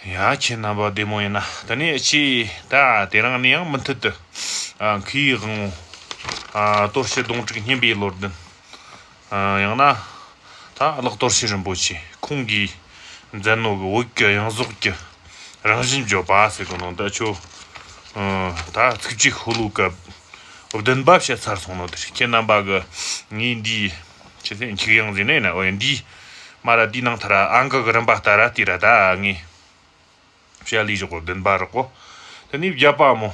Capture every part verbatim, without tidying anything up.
ཡ། ཁྱེད་རྣམ་པ་བདེ་མོ་ཡིན་ན། ད་ནས་ཆེས་ད་དེ་རིང་ནས་ཡང་མུ་མཐུད་དུ་ཨ་མཁས་པའི་དབང་པོ་ཨ་གཏོར་བཤིག་གདོན་དྲུག་བསྙེན་པའི་བློ་ལྡན། ཨ་ཡང་ན་ད་གླགས་གཏོར་བཤིག་རིན་པོ་ཆེ་ཁོང་གིས་མཛད་ནོ་གི་བོད་ཀྱི་ཡང་ཟོག་གི་རང་བཞིན་བརྗོད་པ་ཟེར་གོ་ནོ་ད་ཆོ། ཨ་ད་ཚིགས་བཅད་ཤོ་ལོ་ཀ་བདུན་པ་བཤད་ཚར་སོང་ནོ་དེ་རེད། ཁྱེད་རྣམ་པ་གི་ངས་འདི་ཆི་ཟེར་འཁྱུག་ཡང་ཟེར་ནས་ན། འོ་ཡ། འདི་མ་ར་འདི་ནང་ཐ་ར་ཨང་ཀི་གི་རིམ་པ་ལྟར་ར་དེ་ར་ད་ངས་བཤད་ལས་བཞག་གོ། བདུན་པ་རག་གོ། དེ་ནས་བརྒྱད་པ་མོ།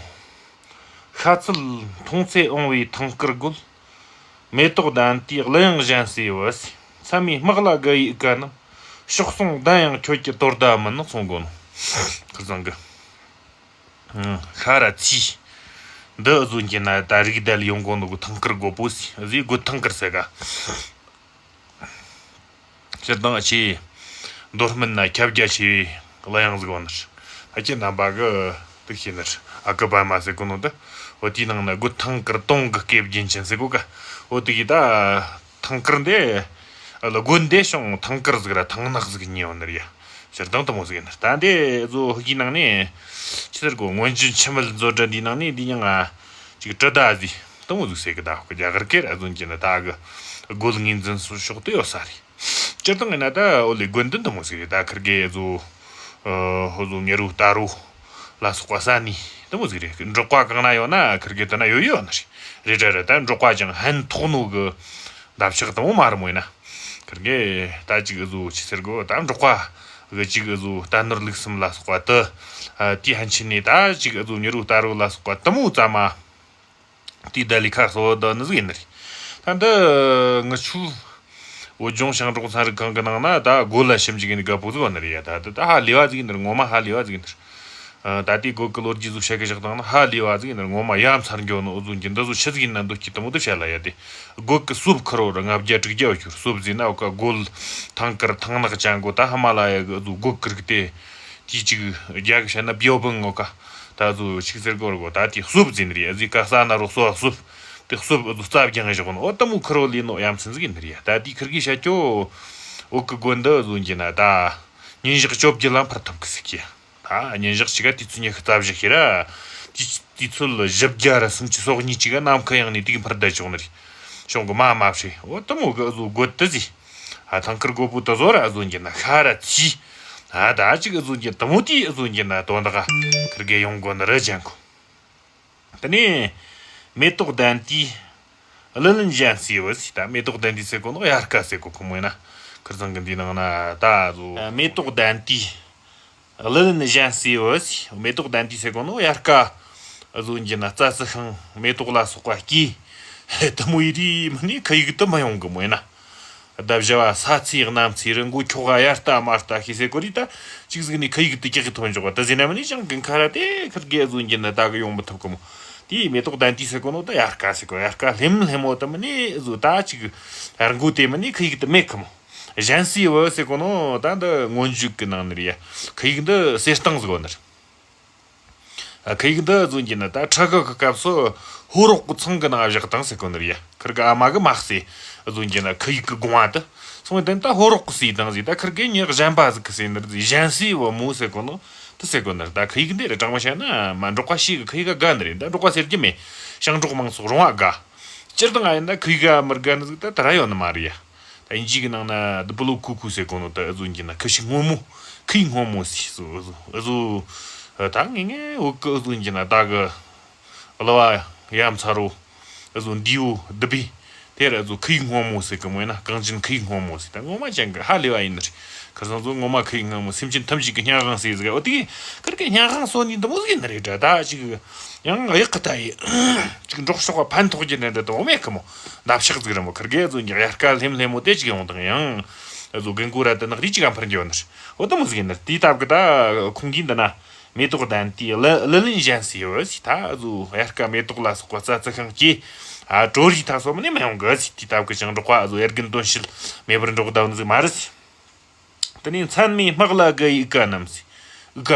ཤ་ཚལ་མཐོང་ཚེ་འོང་བའི་ཐང་དཀར་རྒོད། མེ་ཏོག་ལྡན་དུས་གླུ་དབྱངས་གཞན་སའི་བུ། མཚན་མོའི་སྨག་ལ་དགའ་བའི་འུ་ཀ་རྣམས། ཕྱོགས་སོང་བདེན་ཡང་ཁྱོད་ཀྱི་དོ་ཟླ་མིན་ནོ་གསུང་གོ་ནོ། ཁིར་ཚང་གི་ཤ་ར་ཚིལ་འདི་བཟོ་རྒྱུ་ན་ད་རིགས་བསྡད་ཡོང་གོ་ནོ་གི་ཐང་དཀར་རྒོད་པོ་ཟེར། རྒོད་ཐང་དཀར་ཟེར་ག་སྤྱིར་བཏང་ཆེས་མདོ་སྨད་ན་ཁྱབ་རྒྱ་ཆེ་བའི་གླུ་དབྱངས་ཟིག་བ་ནི། ད་ཁྱེད་རྣམ་པ་གི་དུག་ཤེས་ནི་ཨ་ཀི་པད་མ་ཟེར་གོ་ནོ་ད། འོ་དེའི་ནང་ན་རྒོད་ཐང་དཀར་དུང་གི་སྐེ་རྒྱན་ཅན་ཟེར་གོ་ག་འོ་དེ་གི་ད་ཐང་དཀར་འདི་ཨ་ལ་རྒོད་འདི་ཤོང་ཐང་དཀར་ཟིག་ར་ཐང་ནག་ཟིག་ཉེ་བ་ནི་རེད་ཡ། སྤྱིར་བཏང་དུ་མོ་ཟིག་ཡིན་ནི། ད་འདི་བཟོ་ཧི་གི་ནང་ནས་ཆི་ཟེར་གོ། སྔོན་བྱོན་འཆི་མེད་མཛོད་འགྲེལ་འདིའི་ནང་ནས་འདི་ཡང་ང་ཅིག་དྲི་ད་ཟིག་དུ་མོ་ཟིག་ཟེར་གི་ད་ཧོ་གི་རྒྱ་གར་སྐད་ར་བཟོ་རྒྱུ་ན་ད་གི་རྒོད་ངོས་འཛིན་སོ་ཕྱོགས་དུ་ཡོད་ས་རེད། སྤྱིར་བཏང་ཡིན་ན་ད་འོ་ལེ་རྒོད་འདི་འདི་མོ་ཟིག་རེད། ད་ཁིར་གེ་བཟོ་ཨ་ཧོ་བཟོ་ཉེ་རུ་ད་རུ་ལ་སོགས་པ་ས་ནི་འདི་མོ་ཟིག་རེད། འབྲོག་པ་གང་ན་ཡོད་ན་ཁིར་གེ་དེ་ན་ཡོད་ཡོད་ནི་རེད། རེད་ར་ར། ད་འབྲོག་པ་ཅང་ཧན་ཐོག་ནོ་གི་འདབ་ཆགས་དུ་མོ་མ་རེད་མོ་ཡིན་ན། ཁིར་གེ་ད་ཅིག་བཟོ་ཆི་ཟེར་གོ། ད་འབྲོག་པ་གི་ཅིག་བཟོ་རྟ་ནོར་ལུག་གསུམ་ལ་སོགས་པ་དུ་ཨ་དེའི་ཧན་ཆེན་ནས་ད་ཅིག་བཟོ་ཉེ་རུ་ད་རུ་ལ་སོགས་པ་དུ་མོ་ཙམ་མ། དེའི་ད་ལི་ཁ་སོ་ད་ནི་ཟིག་ཡིན་ནི་རེད། ད་འདི་ངི་ཆུ་བོད་ལྗོངས་ཞིང་འབྲོག་ཚན་རིག་ཁང་གི་ནང་ན་ད་རྒོད་ལ་ཞིབ་འཇུག་ཡིན་དགའ་པོ་ཟིག་བ་ནི་རེད་ཡ། ད་ད་ད་ཧ་ལས་པ་ཟིག་ཡིན་ནི་རེད། ངོ་མ་ཧ་ལས་པ་ཟིག་ཡིན་ནི་རེད། ད་དེའི་རྒོད་ཀྱི་ལོ་རྒྱུས་ཟིག་བཤད་གི་བཞག་དང་ན་ཧ་ལས་པ་ཟིག་ཡིན་ནི་རེད། ངོ་མ་ཡ་མཚར་འགྱོ་ནི་འུ་ཟུ་འགྱི་འདི་ཟུ་ཆི་ཟིག་ཡིན་ན་འདོད་ཀྱི་དུ་མོ་དུ་བཤད་ལ་ཡ། དེ་རྒོད་ཀྱི་སོབ་ཁུར་བོ་ར་ལྔ་བརྒྱ་དྲུག་བརྒྱ་བ་ཁྱུར། སོབ་ཟིན་ན་འུ་ཀ་རྒོད་ཐང་དཀར་ཐང་ནག་ཅན་གོ་ད་ཧ་མ་ལ་ཡ་གི་འུ་ཟུ་རྒོད་ཀྱི་རིགས་དེ། དེ་གཅིག་རྒྱ་གི་བཤད་ན་བེའུ་བུན་ངོ་ཀ་ད་ཟུ་ཆིག་ཟེར་གོ་ར་གོ། ད་དེ་སོབ་ཟིན་རེད། ཟི་ཀ་ས་ན་རོ་སོ་སོབ། དེ་སོབ་ཟུ་རྩ་བརྒྱང་བཞག་ནོ་འོ་ད་མོ་ཁུར་བོ་ལི་ནོ་ཡ་མཚན་ཟིག་ཡིན་རེད། ད་དེ་ཁིར་གི་བཤད་ཀྱོ། འུ་ཀི་དགོན་འདི་ཟུ་འགྱི་ན་ད་ཉིན་ཞག་བཅོ་བརྒྱད་ལ་འཕར་ཐུབ་གི་ཟིག་གི། ད་ཉིན་ཞག་གཅིག་ག་དུས་ཚོད་ཉི་ཤུ་རྩ་བཞི་ཤི་ར། དུས་དུས་ཚོད་བཞི་བརྒྱ་ར་སུམ་ཅུ་སོ་གཉིས་གཅིག་ག་ནམ་མཁའ་ཡང་ནས་དེ་གི་འཕར་བསྡད་ཆོག་ནི་རེད། གཞུང་གི་མ་མ་བྱེད། འོ་ད་མོ་གི་ཟུ་རྒོད་དུ་ཟི། ཨ་ཐང་ཁིར་རྒོད་པོ་དུ་ཟོ་ར་ཟུ་འགྱི་ན་ཤ་ར་ཚི། ཨ་ད་ཅིག་ཟུ་འགྱི་དུ་མོ་དེ་ཟུ་འགྱི་ན་དོན་དག་ཁིར་གེ་ཡོང་དགོ་ནི་ར་ཅན་གོ། དེ་ནས་མེ་ཏོག་ལྡན་དུས་གླུ་ལེན་གཞན་སའི་བུ་ཟི། ད་མེ་ཏོག་ལྡན་དུས་ཟེར་གོ་ནོ་དབྱར་ཁ་ཟེར་གོ་གི་མོ་ཡིན་ན། ཁིར་ཚང་གི་འདི་ནང་ན་ད་ཟུ་མེ་ཏོག་ལྡན་དུས་གླུ་ལེན་གཞན་སའི་བུ་ཟི། མེ་ཏོག་ལྡན་དུས་ཟེར་གོ་ནོ་དབྱར་ཁ་ཟུ་འགྱི་ན་རྩྭ་རྩི་ཤིང་མེ་ཏོག་ལ་སོགས་པ་སྐྱེས། དུ་མོ་ཡི་རི་མི་ནི་ཁ་ཡིག་དུ་མ་ཡོང་གི་མོ་ཡིན་ན། ད་བྱ་བ་ས་ཚིགས་གནམ་ཚིགས་རི་མགོ་ཁྱོག་ག་ཡ་ལྟ་མ་ལྟ་ཤེས་སེ་གོ་རི་ད་ཅིག་ཟིག་ནི་ཁ་ཡིག་དུ་ཀྱག་གི་ཐོན་འཇོག་པ་ད་ཟེར་ན་མི་ནི་ཅང་གི་ཁ་ར་དེ་ཁར་གེ་ཟུ་འགྱི་ན་ད་གི་ཡོང་མི་ཐུབ་གི་མོ། དེ་མེ་ཏོག་ལྡན་དུས་ཟེར་གོ་ནོ་ད་དབྱར་ཁ་ཟེར་གོ། དབྱར་ཁ་ལྷེམ་ལྷེམ་མོ་ད་མི་ནི་ཟུ་ད་ཅིག་ར་མགོ་དེ་མི་ནི་ཁ་ཡིག་དུ་མེད་གི་མོ། གཞན་སའི་བུ་ཟེར་གོ་ནོ་ད་འདི་སྔོན་འཇུག་གི་ནང་ནི་རེད་ཡ། ཁ་ཡིག་འདི་གསེར་སྟེང་ཟིག་གོ་ནི་རེད། ཁ་ཡིག་འདི་ཟུ་འགྱི་ན་ད་ཁྲ་གི་གི་སྐབས་སུ་ཧོ་རོག་གི་ཚང་གི་ནང་བཞག་དང་ཟེར་གོ་ནི་རེད་ཡ། ཁིར་གི་ཨ་མ་གི་མ་གསེ་ཟུ་འགྱི་ན་ཁ་ཡིག་གི་དགོངས་པ་དུ་སོང་བའི་དེ་ད་ཧོ་རོག་གི་གསེ་དང་ཟིག་ད་ཁིར་གི་ཉི་གཞན་པ་ཟིག་གི་གསེ་ནི་རེད་ཟིག་གཞན་སའི་བུ་མོ་ཟེར་གོ་ནོ་དུ་ཟེར་གོ་ནི་རེད། ད་ཁ་ཡིག་འདི་རེད་དྲང་མ་བཤད་ན་མ་འབྲོག་པ་ཞིག་གི་ཁ་ཡིག་ག་དགའ་ནི་རེད། ད་འབྲོག་པ་ཟེར་རྒྱུ་མེད། ཞིང་འབྲོག་མང་ཚོགས་རོང་བ་དགའ། སྤྱིར་བཏང་ཨ་ཡིན་ན་ཁ་ཡིག་ག་མི་དགའ་ནི་ཟིག་ད་ད་ར་ཡོད་ནི་མ་རེད་ཡ། ད་ཨིན་ཇི་གི་ནང་ན་The Blue Cuckoo ཟེར་གོ་ནོ་ད་ཨ་ཟུ་འགྱི་ན་ཁ་ཤི་སྔོན་མོ། ཁ་ཡིག་སྔོན་མོ་ཟེར་ཟོ་ཨ་ཟུ་ཨ་ཟུ། ད་ངེ་ངེ་འུ་ཀི་ཨ་ཟུ་འགྱི་ན་ད་གི་གླུ་བ་ཡ་མཚར་རོ་ཨ་ཟུ་འདི་བོ་འདི་བི་དེ་ར་ཨ་ཟུ་ཁ་ཡིག་སྔོན་མོ་ཟེར་གི་མོ་ཡིན་ན་གངས་ཅན་ཁ་ཡིག་སྔོན་མོ་ཟེར། ད་ངོ་མ་ཅན་གི་ཧ་ལས་པ་ཡིན་ནི་རེད། ཁ་སང་ཟོ་ངོ་མ་ཁ་ཡིག་སྔོན་མོ་སེམས་ཅན་ཐམས་ཅད་ཀྱི་སྙན་དབང་ཟེར་ཟིག་འོ་དེ་གི་ཁིར་གི་སྙན་དབང་སོ་ནི་འདི་མོ་ཟིག་ཡིན་ནི་རེད། ད་ད་ཅིག་ཡང་གཡག་གི་ད་ཡི་ཅིག་འབྲོག་ཤོག་པ་ཕན་ཐོགས་ཀྱི་ནི་འདྲ་དང་འོ་མེད་གི་མོ། འདབ་ཆགས་ཟིག་ར་མོ་ཁིར་གེ་ཨ་ཟུ་འགྱི་དབྱར་ཁ་ལྷེམ་ལྷེམ་མོ་དེ་ཅིག་ཡོང་དང་ཡང་ཨ་ཟུ་རྒན་གོ་ར་དེ་ནག་རི་ཅིག་ཨ་འཕར་འགྱོ་ནི་རེད། འོ་དེ་མོ་ཟིག་ཡིན་ནི་རེད། དེའི་སྟབས་གི་ད་ཁོང་གིས་འདི་ན་མེ་ཏོག་ལྡན་དུས་གླུ་གླུ་ལེན་གཞན་སའི་བུ་ཟེར། ད་ཨ་ཟུ་དབྱར་ཁ་མེ་ཏོག་ལ་སོགས་པ་རྩྭ་རྩི་ཤིང་སྐྱེས། ཨ་བྲོ་རིགས་ད་སོ་མ་ནི་མ་ཡོང་གི་ཟེར། དེའི་སྟབས་གི་ཅང་འབྲོག་པ་ཨ་ཟུ་དབྱར་དགུན་སྟོན་དཔྱིད་མེད་པར་འགྲོགས་གདའ་ནི་ཟིག་མ་རེད་ཟེར། དེ་ནས་མཚན་མོའི་སྨག་ལ་དགའ་བའི་འུ་ཀ་རྣམས་ཟེར། འུ་ཀ་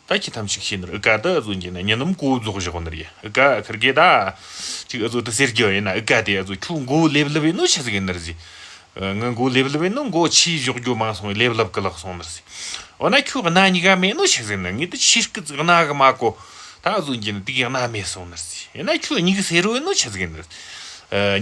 ད་ཁྱེད་ཐམས་ཅད་ཤེས་ནི་རེད། འུ་ཀ་ད་ཨ་ཟུ་འགྱི་ན་ཉི་ནུབ་མགོ་བོ་རྫོགས་བཞག་ནི་རེད། འུ་ཀ་ཁིར་གེ་ད་ཅིག་ཨ་ཟུ་དུ་ཟེར་རྒྱུ་ཡིན་ན་འུ་ཀ་དེ་ཨ་ཟུ་ཁྱོད་མགོ་བོ་ལེབ་ལེབ་ཡིན་ནོ་ཆི་ཟིག་ཡིན་ནི་རེད་ཟེར། ངའི་མགོ་ལེབ་ལེབ་ཡིན་ནོ། མགོ་ཆུ་བཞོ་རྒྱུ་མང་སོང་། ལེབ་ལེབ་གི་ལག་སོང་ནི་རེད། འོ་ན་ཁྱོད་རྣ་གཉིས་ཀ་མེད་ནོ་ཆི་ཟིག་ནི། ངས་ད་ཆུ་སྐུད་ཟིག་རྣ་གི་མ་གོ། ད་ཨ་ཟོ་གྱིན་ནི་དེ་གི་རྣ་མེད་སོང་ནི་རེད། ཡིན་ན་ཁྱོད་མྱིག་སེར་བོ་ཡིན་ནོ་ཆི་ཟིག་ནི།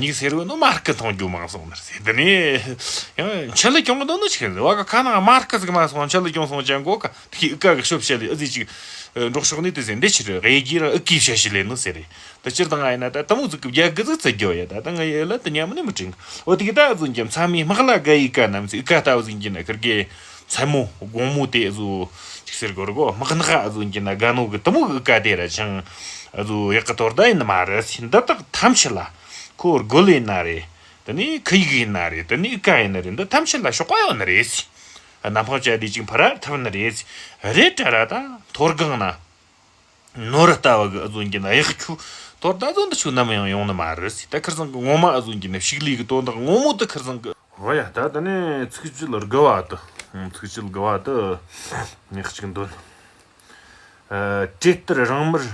མྱིག་སེར་བོ་ཡིན་ནོ་མ་སྐུ་མཐོང་རྒྱུ་མང་སོང་ནི་རེད། དེ་ནས་ཡང་འཆི་ལ་གྱོང་གི་འདུག་ནོ་ཆི་ཟིག་ནི། བ་ག་ཁ་ནང་མ་སྐུ་ཟིག་མ་སོང་། འཆི་ལ་གྱོང་སོང་ཅན་གོ་ག། དེ་གི་ཨི་ཀ་གི་ཤོབ་བཤད་ལས་ཨི་ཟི་ཅིག་འབྲོག་ཕྱོགས་ནས་དེ་ཟེར་འདི་ཕྱིར་དབྱེ་རྒྱུ་རང་ཨི་ཀའི་བཤད་ཤི་ལས་ནོ་ཟེར་རེད། ད་སྤྱིར་བཏང་ང་ཡིན་ན་ད་དེ་མོ་ཟིག་གི་རྒྱ་གི་ཟིག་བཙལ་རྒྱུ་ཡ། ད་ད་ང་ཡི་ལ་དེ་ཉམས་ནི་མི་དྲན་གི། འོ་དེ་གི་ད་ཨ་ཟོ་གྱིན་མཚམས་མི་དམག་ལ་དགའ་ཡི་ཀ་ནམ་ཟིག་ཨི་ཀ་ད་ཨ་ཟོ་གྱིན་ན་ཁིར་གི་མཚན་མོ་དགོང་མོ་དེ་ཨ་ཟོ་ཅིག་ཟེར་གོ་ར་གོ། དམག་ནག་ཨ་ཟོ་གྱིན་ན་དགའ་ནོ་གི་དེ་མོ་གི་ཨི་ཀ་དེ་ར་ཅང་ཨ་ཟོ་ཡག་གི་དོ་ཟླ་ཡིན་ནི་མ་རེད། འདི་དག་ཐམས་ཅད་ལ་ཁོ་རྒོལ་ཡིན་ན་རེད། དེ་ནས་ཁི་ཡིག་ཡིན་ན་རེད། དེ་ནས་ཨི་ཀ་ཡིན་ན་རེད། འདི་ཐམས་ཅད་ལ་གཤོག་པ་ཡོད་ནི་རེད། གནམ་འཕང་བཅད་དེ་ཅིག་འཕུར་ར་ཐུབ་ནི་རེད། རེད་དྲ་ར་ད་མཐོ་སྒང་ན། ནོར་ལྟ་བུ་གི་ཨ་ཟོ་གྱིན་ན་གཡག་ཁྱུ་དོར་ད་ཟོ་འདི་ཆུ་ནམ་ཡང་ཡོང་ནི་མ་རེད་ཟེར། ད་ཁིར་ཚང་གི་ངོ་མ་ཨ་ཟོ་གྱིན་ན་ཕྱུགས་ལས་གི་དོན་དག་ངོ་མོ་དེ་ཁིར་ཚང་གི། འོ་ཡ། ད་ད་ནས་ཚིགས་བཅད་དགུ་བ་དེ། ཚིགས་བཅད་དགུ་བ་དེ་ངས་གཅིག་འདོན། ཨ། བྲེ་ལྟར་རང་དམར་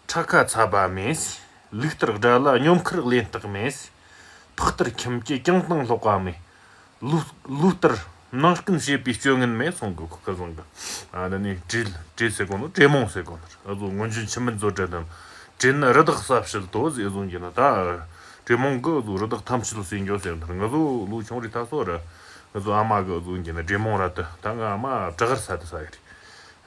ཁྲ་ཁ་ཚ་བ་མེད། ལུག་ལྟར་དགྲ་ལ་སྙོམས་ཁུར་ལེན་སྟེགས་མེད། ཕག་ལྟར་ཁྱིམ་གྱི་གྱང་སྟེང་ལྷོག་པ་མེད། ལུག་ལུག་ལྟར་ནང་རྐུན་བྱེད་པའི་སྤྱོད་ངན་མེད་གསུང་གི། ཁོ་ཁ་བཟང་གི། ཨ་ནི་ནི་བྲེལ་བྲེལ་ཟེར་གོ་ནོ། བྲེ་མོང་ཟེར་གོ་ནོ། ཨ་ཟོ་སྔོན་བྱོན་ཆུ་མིན་བཟོ་གྲྭ་དང་། བྲེལ་ནི་རི་དྭགས་ས་བྱིལ་དོ་ཟེར་ཟུང་གི་ན། ད་བྲེ་མོང་གི་ཨ་ཟོ་རི་དྭགས་ཐམས་ཅད་ཟེར་འགྱོ་ཟེར་ནི། ང་ཟོ་ལོ་ཆུང་རི་ཐ་སོ་ར། ང་ཟོ་ཨ་མ་གི་ཨ་ཟོ་གི་ན་བྲེ་མོང་ར་དུ། ད་ང་ཨ་མ་བྲག་ར་ས་དུ་ས་ཡི་རེད།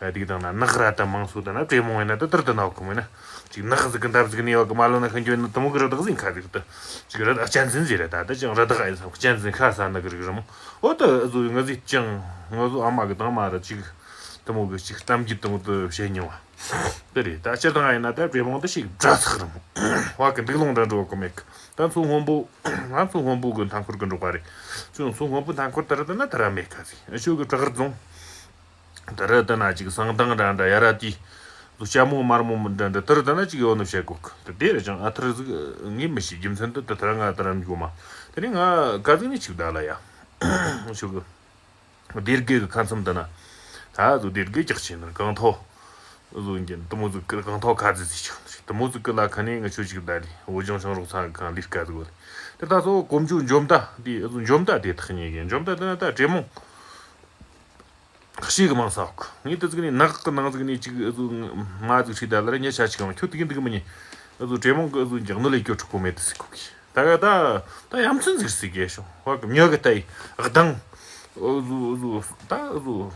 ཨ། དེ་གི་དང་ན་ནག་ར་ད་མང་སུ་ད་ན་བྲེ་མོང་ཡིན་ན་ད་དར་དུ་ན་ཁོ་མོ་ཡིན་ན། ཅིག་ནག་ཟིག་གི་འདབས་ཟིག་ནས་ཡོད་གི་མ་ལོ་ན་ཁ་འགྱོ་ན་དུ་མོ་གི་རི་དྭགས་ཟིག་ཁ་ཟིག་ཏུ། ཅིག་རི་དྭགས་གཅན་གཟན་ཟིག་རེད། ད་ད་ཅང་རི་དྭགས་ཨེ་སམ་གཅན་གཟན་ཁ་ས་ན་གི་རིགས་རི་མོ། འོ་ད་ཨ་ཟོ་ང་ཟིག་ཅང་ང་ཟོ་ཨ་མ་གི་དང་མ་ར་ཅིག་དུ་མོ་གི་ཅིག་གཏམ་རྒྱུད་དུ་མོ་དུ་བཤད་མྱོང་བ། དེ་རེད། ད་སྤྱིར་བཏང་ཡིན་ན་ད་བྲེ་མོང་དུ་ཞིག་བྲ་ཚག་རི་མོ་བ་གི་འདུག་ལོང་འདྲ་འགྲོ་གི་མེད་གི། ད་མཚོ་སྔོན་པོ། ང་མཚོ་སྔོན་པོ་གི་མཐའ་འཁོར་གི་འགྲོ་ག་རེད། ཅུང་མཚོ་སྔོན་པོ་མཐའ་འཁོར་དུ་ར་ད་ན་དུ་ར་མེད་ཁ་ཟིག་ཨ་ཆོ་གི་བྲག་རྫོང་། དེ་རི་དེ་ན་ཅིག་ཟངས་མདངས་འདྲ་འདྲ་ཡ་ར་དེ། ལོ་སྐྱ་མོ་དམར་མོ་མི་འདྲ་འདྲ་དེ་རི་དེ་ན་ཅིག་ཡོད་ནི་བཤད་གོ་གི། དེ་དེ་རེད་ཅང་ཨ་ཐུར་ཟིག་ངས་མི་ཤེས། རྒྱུ་མཚན་དེ་དེ་ཐུར་ང་དེ་ར་མི་གོ་མ། དེ་ནས་ང་ག་ཟིག་ནས་ཅིག་བདག་ལ་ཡ། ཤོག་གི། སྡེ་དགེ་གི་ཁ་མཚམས་དེ་ན། ད་ཟོ་སྡེ་དགེ་ཀྱག་ཆེ་ན་གངས་ཐོག་ཟོ་གྱིན་དུ་མོ་ཟིག་གི་གངས་ཐོག་ཁ་ཟིག་ཟིག་ཆགས་ནི་རེད། དུ་མོ་ཟིག་གི་ལ་ཁ་ནས་ང་ཆོ་ཅིག་བདག་ལས་བོད་ལྗོངས་ཞིང་འབྲོག་ཚང་གི་ཁང་ལས་ཀ་ཟིག་བ་ལས། དེ་ད་ཚོ་གོམ་ཇོ་འཇོམ་ད་དེ་ཟོ་འཇོམ་ད་དེ་ཐག་ཉེ་གི། འཇོམ་ད་དེ་ན་ད་བྲེ་མོང་། ཤེས་གི་མང་ས་འོག་ངས་དེ་ཟིག་ནས་ནག་གི་ནང་ཟིག་ནས་ཅིག་ཨ་ཟོ་མ་ཟིག་ཧྲིག་ད་ལ་ར་ཉེ་ཆ་ཅིག་ཡང་ཁྱོད་དེ་གི་འདུག་མི་ཉེ། ཨ་ཟོ་བྲེ་མོང་གི་ཨ་ཟོ་འཇག་ནོ་ལས་སྐྱོ་ཕྲུ་གུ་མེད་དུ་ཟིག་གོ་གི། ད་ག་ད་ད་ཡ་མཚན་ཟིག་ཟིག་གེ་ཤོང་བ་གི་མྱི་གི་ལྟ་ཡི་གདངས། ཨ་ཟོ་ཨ་ཟོ་ད་ཨ་ཟོ་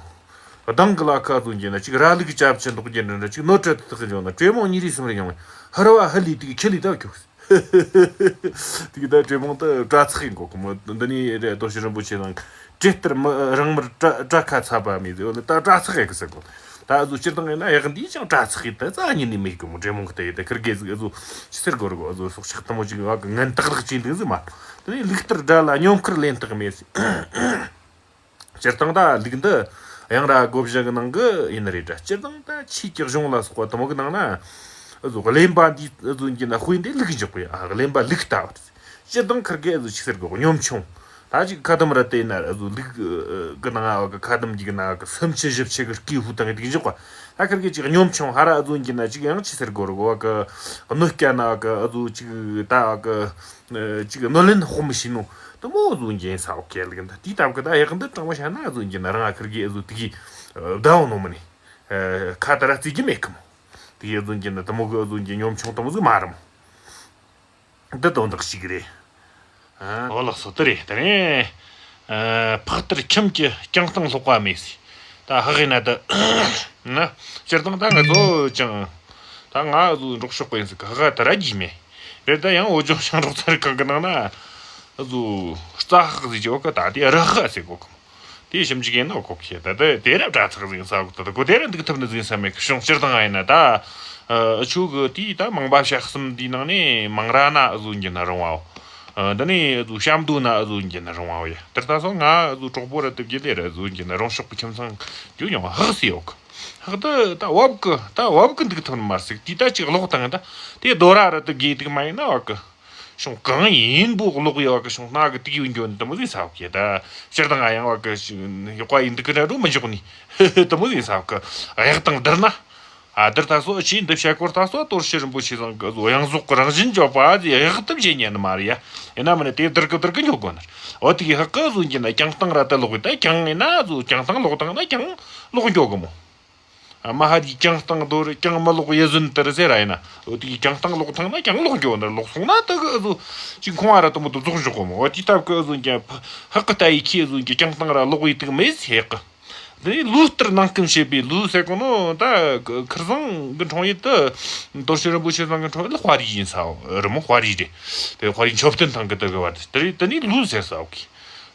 གདངས་གི་ལ་ཁ་ཨ་ཟོ་འགྱེ་ན་ཅིག་ར་ལུག་གི་ཅབ་ཆེ་མདོག་འགྱེ་འདྲ་འདྲ་ཅིག་ནོར་བྲལ་དུ་ཐག་གི་འཇོག་ན་བྲེ་མོང་གཉིས་རེ་གསུམ་རེ་ཡོང་བས་ཧ་ར་བ་ཧ་ལི་དེ་གི་ཁྱི་ལི་ད་ཁྱོག་དེ་གི་ད་བྲེ་མོང་ད་དྲ་ཚག་ཡིན་གོ་གི་མོ། འདི་ནི་རེད། རྡོ་རྗེ་རིན་པོ་ཆེ་དང་བྲེ་ལྟར་མི་རང་མར་དྲ་དྲ་ཁ་ཚ་བ་མེད་ཟེར་བ་ལ་ད་དྲ་ཚག་ཡག་གི་ཟེར་གོ། ད་ཨ་ཟོ་སྤྱིར་བཏང་ཡིན་ན་ཡག་འདིས་ཀྱང་དྲ་ཚག་ཡིན། ད་རྩ་ཉིད་ནས་མེད་གི་མོ། བྲེ་མོང་གི་ད་ཡིན་ད་ཁིར་གེ་ཟིག་ཨ་ཟོ་ཕྱི་སེར་གོ་ར་གོ། ཨ་ཟོ་སྲོག་ཆགས་དུ་མོ་ཅིག་བ་གི་ངན་སྟག་རག་ཅིག་འདུག་ཟིག་མ། དེ་ནས་ལུག་ལྟར་དགྲ་ལ་སྙོམས་ཁུར་ལེན་སྟེགས་མེད་ཟེར། སྤྱིར་བཏང་ད་ལུག་འདི་གཡང་ར་བགོ་བཤའ་གི་ནང་གི་ཡིན་ནི་རེད་དྲ། སྤྱིར་བཏང་ད་ཆོས་ཀྱི་གཞུང་ལ་སོགས་པ་དུ་མོ་གི་ནང་ན་ཨ་ཟོ་གླེན་པ་འདི་ཨ་ཟོ་འགྱེ་ན་དཔེ་འདི་ལུག་འཇོག་པའི་ཨ་གླེན་པ་ལུག་ལྟ་བུ། སྤྱིར་བཏང་ཁིར་གེ་ཨ་ཟོ་ཆི་ཟེར་གོ་སྙོམས་ཆུང་། ད་ཅིག་ཁ་དམ་ར་དེ་ན་ཨ་ཟོ་ལུག་གི་ནང་ཨ་གི་ཁ་དམ་གྱི་ནང་ཨ་གི་སུམ་ཅུ་བཞི་བཅུ་གི་སྐེ་ཧུ་དང་འདི་འཇོག་པ། ད་ཁིར་གེ་ཅིག་སྙོམས་ཆུང་ཧ་ར་ཨ་ཟོ་འགྱེ་ན་ཅིག་ཡང་ཆི་ཟེར་གོ་ར་གོ་ཨ་གི་གནོད་སྐྱ་ན་ཨ་གི་ཨ་ཟོ་ཅིག་ད་ཨ་གི་ཅིག་གནོད་ལན་དཔོག་མི་ཤེས་ནོ། དུ་མོ་ཨ་ཟོ་འགྱེ་ས་འོ་གལ་གི་འདི་དེའི་སྟབས་གི་ད་ཡག་འདི་དྲང་མོ་བཤད་ན་ཨ་ཟོ་འགྱེ་ན་རང་ཨ་ཁིར་གེ་ཨ་ཟོ་དེ་གི་བདའ་འོང་ནོ་མི་ནི། ཁ་ད་ར་རྩི་གི་མེད་གི་མོ། དེ་གི་ཨ་ཟོ་འགྱེ་ན་དུ་མོ་གི་ཨ་ཟོ་འགྱེ་སྙོམས་ཆུང་དུ་མོ་ཟིག་མ་རེད་མོ། འདི་དོན་དག་ཞིག་རེད། ཨོ་ལགས་སོ་དེ་རེད། དེ་ནས་ཕག་ལྟར་ཁྱིམ་གྱི་གྱང་སྟེང་ལྷོག་པ་མེད་ཟེར། ད་ཧ་གི་ན་ད་ན་སྤྱིར་བཏང་ད་ང་ཚོ་ཅང་ད་ང་ཨ་ཟོ་འབྲོག་ཕྱོགས་པ་ཡིན་ཟེར་གི་ཧ་ག་ད་ར་རྒྱུས་མེད་རེད། ད་ཡང་བོད་ལྗོངས་ཞིང་འབྲོག་ཚན་རིག་ཁང་གི་ནང་ན་ཨ་ཟོ་རྩྭ་ཧག་ཟེར་གྱི་ཡོད་གི། ད་དེ་ར་ཧ་ཟེར་གོ་གི་མོ། དེ་ཞིབ་འཇུག་ཡིན་ནོ་གོ་གི། ད་ད་དེ་ར་དྲ་ཚག་ཟིག་ས་གོ། ད་ད་གོ་དེ་ར་འདུག་ཐུབ་ནི་ཟིག་ས་མེད་གི། གཞུང་སྤྱིར་བཏང་ཡིན་ན་ད་ཨ་ཆོ་གི་དེ་ད་མང་པ་བཤད་གསུམ་དེའི་ནང་ནས་མང་ར་ན་ཨ་ཟོ་འགྱེ་ན་རུང་བའོ། ཨ་འདི་ནས་ཨ་ཟོ་གཤམ་དུ་ན་ཨ་ཟོ་འགྱེ་ན་རུང་བའོ་ཡ། དེར་ད་སོ་ང་ཨ་ཟོ་གྲོགས་པོ་ར་དུ་བརྒྱུད་དེ་ར་ཨ་ཟོ་འགྱེ་ན་རུང་ཕྱོགས་པའི་ཁྱིམ་ཚང་རྒྱུ་མྱོང་ཧག་སི་ཡོད་གི། ཧག་ད་ད་བབ་གི་ད་བབ་གི་འདུག་ཐུབ་ནི་མ་ཟིག། དེ་ད་ཅིག་ཀློག་བཏང་ད་དེ་རྡོ་ར་ར་དུ་དགོས་འདུག་མ་ཡིན་ན་བ་གི། གཞུང་གང་ཡིན་པོ་ཀློག་ཡོད་གི། གཞུང་སྣ་གི་དུག་ཡོད་འགྱོ་ནི་དུ་མོ་ཟིག་ས་གི། ད་སྤྱིར་བཏང་ང་ཡང་བ་གི་ཡག་པ་ཡིན་འདུག་གི་འདྲ་འགྲོ་མི་འཇོག་ནི་དུ་མོ་ཟིག་ས་གི། གཡག་དང་བསྡུར་ན། ཨ་དར་ད་སོ་ཆེ་འདི་བྱ་སྐོར་ད་སོ་དོར་ཤི་རིན་པོ་ཆེ་ཚང་གི་གཡང་ཟོག་གི་རང་བཞིན་བརྗོད་པ་དེ་གཡག་ཏུ་བྱེད་ཉན་ནི་མ་རེད་ཡ། ཡིན་ན་མིན་ན་དེ་དར་གི་དར་གི་འཇོག་དགོས་ནི་རེད། འོ་དེ་གི་ཧག་གི་བཟོ་རྒྱུ་ན་ཀྱང་སྟངས་ར་དེ་ལོག་གི་ད་ཀྱང་ཡིན་ན་བཟོ་ཀྱང་སྟངས་ལོག་དང་ན་ཀྱང་ལོག་འཇོག་གི་མོ། ཨ་མ་ཧ་དེ་ཀྱང་སྟངས་དོར་ཀྱང་མི་ལོག་ཡེ་ཟོན་དར་ཟེར་ར་ཡིན་ན། འོ་དེ་གི་ཀྱང་སྟངས་ལོག་ཐང་ན་ཀྱང་ལོག་འཇོག་ནི་རེད། ལོག་སོང་ན་དེ་གི་བཟོ་ཅིག་ཁོང་ཨ་ར་དུ་མོ་དུ་རྫོགས་འཇོག་གི་མོ། འོ་དེ་ལྟ་བུ་གི་བཟོ་རྒྱུ་ཧག་གི་ལྟ་ཡི་ཁྱི་བཟོ་རྒྱུ་ཀྱང་སྟངས་ར་ལོག་ཡི་དུ་མེད་ཟེར་གི། དེ་ནས་ལུས་ལྟར་ནང་སྐུམ་བྱེད་པའི་ལུས་ཟེར་གོ་ནོ་ད་ཁིར་ཚང་གི་འཁྲུངས་ཡུལ་དུ་དོར་ཞི་རིན་པོ་ཆེ་ཚང་གི་འཁྲུངས་ཡུལ་དཔའ་རིས་ཡིན་ས་རི་མོ་དཔའ་རིས་རེད། དེ་དཔའ་རིས་མཆོད་རྟེན་ཐང་གི་དུ་གི་བར་དེ་རེད། དེ་ནས་ལུས་ཟེར་ས་གི་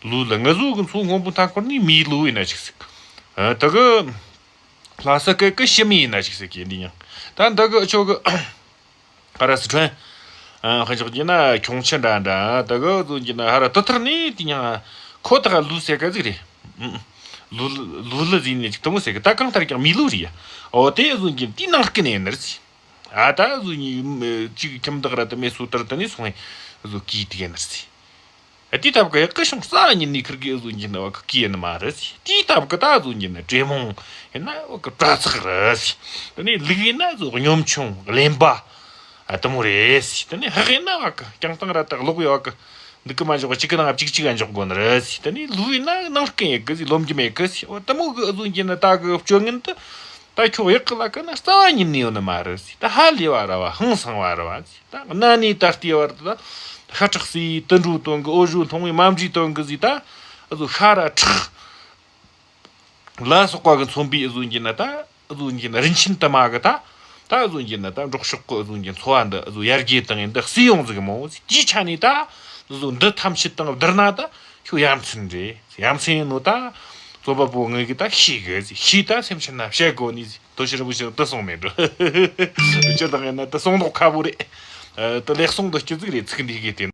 ལུས་ལ་ང་ཟོ་གི་མཚོ་སྔོན་པོ་མཐའ་འཁོར་ནས་མིའི་ལུས་ཡིན་ན་ཅིག་ཟེར། ད་གི་ལྷ་ས་སྐད་གི་ཤི་མི་ཡིན་ན་ཅིག་ཟེར་གི་འདི་ཡང་ད་འདི་གི་ཆོ་གི་ཧ་ར་སི་ཁྲོན། ཧ་ཅག་གི་ན་ཁྱུང་ཆེན་འདྲ་འདྲ་ད་གི་བཟོ་གི་ན་ཧ་ར་དུ་ཐར་ནི་དེ་ཡང་ཁོ་ཐག་ལུས་ཟེར་ག་ཟིག་རེད། ལུས་ལུས་ལ་ཟིན་ནས་ཅིག་དུ་མོ་ཟེར་གི་ད་གང་ལྟར་ཀྱང་མི་ལུས་རེད་ཡ། འོ་དེ་བཟོ་གི་དེ་ནང་སྐྱིན་ཡིན་ནི་རེད། ཨ་ད་བཟོ་གི་ཅིག་ཁྱིམ་བདག་ར་དུ་མེད་སུ་ལྟར་དུ་ནི་སོང་བས་བཟོ་གི་དེ་ཡིན་ནི་རེད། དེ་ལྟ་བུ་གི་ཡག་གི་ཤིང་རྩ་ཉིད་ནས་ཁིར་གི་བཟོ་གི་ན་བ་གི་ཡིན་ནི་མ་རེད། དེ་ལྟ་བུ་གི་ད་བཟོ་གི་ན་གྲོས་མོང་ཡིན་ན་བ་གི་པྲ་ཚག་རེད། དེ་ནས་ལུག་ཡིན་ན་བཟོ་གི་གཉོམ་ཆུང་གླེན་པ་ཨ་དུ་མོ་རེད། དེ་ནས་ཧག་ཡིན་ན་བ་གི་ཀྱང་སྟངས་ར་དག་ལོག་ཡོད་གི་འདུག་གི་མ་འཇོག་གཅིག་གི་ནང་གཅིག་གཅིག་ག་འཇོག་དགོས་ནི་རེད། དེ་ནས་ལུག་ཡིན་ན་ནང་སྐྱིན་ཡག་གི་ལོམ་རྒྱུ་མེད་གི། འོ་དུ་མོ་གི་བཟོ་གི་ན་ད་གི་སྤྱོད་ངན་དུ་ད་ཁྱོད་ཡག་གི་ལ་གི་ན་རྩ་ཉིད་ནས་ཡོད་ནི་མ་རེད། ད་ཧ་ལས་བ་ར་བ་ཧང་སང་བ་ར་བ། ད་གནའ་ནས་ད་ལྟའི་བར་དུ་ད་ཤ་ཁྲག་བསྲེས་དུད་འགྲོའི་དོན་གི་འོ་ཞོ་འཐུང་བའི་མ་འདྲིས་དོན་གི་ཟིག་ད་བཟོ་ཤ་ར་ཁྲག་ལ་སོགས་པ་གི་མཚོན་པའི་བཟོ་གི་ན་ད་བཟོ་གི་ན་རིན་ཆེན་དུ་མ་གི་ད་ད་བཟོ་གི་ན་ད་འབྲོག་ཕྱོགས་གི་བཟོ་གི་འཚོ་བ་འདི་བཟོ་ཡར་རྒྱས་བཏང་ཡིན་འདི་བསྲེས་ཡོང་ཟིག་མོ། དེའི་ཆ་ནས་ད་བཟོ་འདི་ཐམས་ཅད་དང་བསྡུར་ན་ད་ཁྱོད་ཡ་མཚན་རེད། ཡ་མཚན་ཡིན་ནོ་ད་རྩོད་པ་པོ་ངེད་གི་ད་ཤེས་གི་ཟིག་ཤེས་ད་སེམས་ཕྱི་ན་བཤད་དགོ་ནི་ཟིག་དོ་ཤི་རིན་པོ་ཆེ་དུ་སོང་མེད་འགྲོ། ཅི་དང་ཡིན་ན་དུ་སོང་མདོག་ཁ་པོ་རེད། དུ་ལེགས་སོང་དུ་སྐྱིད་ཟིག་རེད། ཚིག་འདི་གི་དེ།